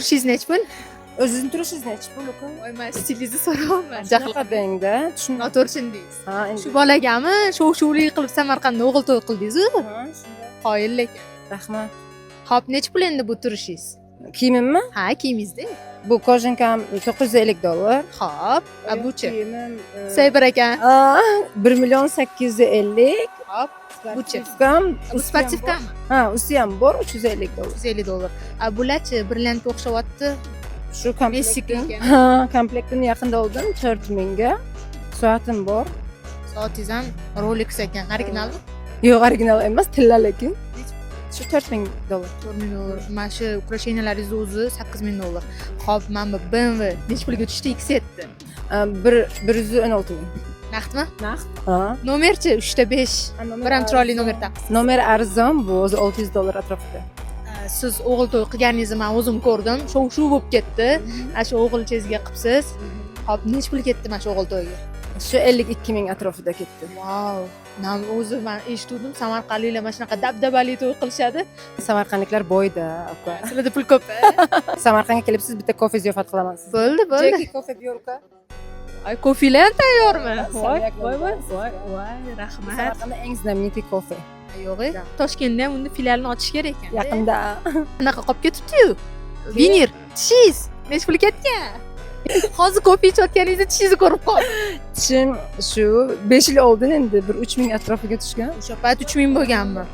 Turishingiz nechi pul? O'zizni turishingiz nechi pul, uka? Voy, man stilingizni so'rayapman. Jahl qildingda, tushun. Noto'g'ri tushundingiz. Ha, endi. Shu bolagami shov shuvli qilib Samarqandda o'g'il to'y qildingiz-u? Ha, shunday. Qoyil lekin. Rahmat. Xo'p, nechi pul endi bu turishingiz? Kiyimimmi? Ha, kiyimingizda. Bu кожанка m 950 dollar. Xo'p, a buchi? Kiyimim Sayber ekan. 1 850 000. Xo'p, buchi? Спортивка m. Bu спортивка mi? Ha, usti ham bor, 350 dollar. 350 dollar. A bularchi, brilliantga o'xshayapti. Shu Messika komplektim. ekan. Ha, komplektini yaqinda oldim 4000ga. Soatim bor. Soatingiz ham Rolex ekan. Originalmi? Yo'q, original emas, tilla lekin. Shu 4000 dollar. 4000 dollar. Mana shu украшения laringiz o'zi 8000 dollar. Xo'p, mana bu BMW nechi pulga tushdi X7? 116 000. Naqdmi? Naqd. Ha. Nomerchi 3 ta 5. Bir ham chiroyli nomer taqsiz. Nomer arzon, bu o'zi 600 dollar atrofida. Siz o'g'il to'y qilganingizni man o'zim ko'rdim. Shov shuv bo'lib ketdi. Ana shu o'g'ilchangizga qilibsiz. Xo'p, nechi pul ketdi mana shu o'g'il to'yiga? Shu 52 000 atrofida ketdi. Vau. Man o'zi man eshituvdim, samarqandliklar mana shunaqa dabdabali to'y qilishadi. Samarqandliklar boyda, uka. Sizlarda pul ko'p, a? Samarqandga kelibsiz, bitta kofe ziyofat qilaman sizga. Bo'ldi, bo'ldi. Jeki, kofe byor, uka. Ay, kofelar ham tayyormi? Voy, Voy, voy, voy, voy, voy, rahmat. Samarqandda eng знаменитый kofe. Yo'q, e, Toshkentda ham unda filialini ochish kerak ekan. Yaqinda. Anaqa qolib ketibdi-yu. Vinir, tishingiz nechi pul ketgan? Hozir kofe ichayotganingizda tishingizni ko'rib qoldim. Tishim shu 5 yil oldin endi bir 3000 atrofiga tushgan. O'sha payt 3000 bo'lganmi?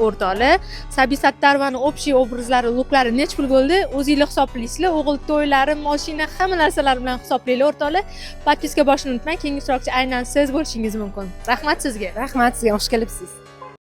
O'rtoqlar, Sabi Sattarovani общий obrazlari, luklari nechi pul bo'ldi? O'zinglar hisoblaysizlar. O'g'il to'ylari, mashina, hamma narsalar bilan hisoblanglar, o'rtoqlar. Подписка bosishni unutmang. Keyingi ishtirokchi aynan siz bo'lishingiz mumkin. Rahmat sizga. Rahmat sizga, xush kelibsiz.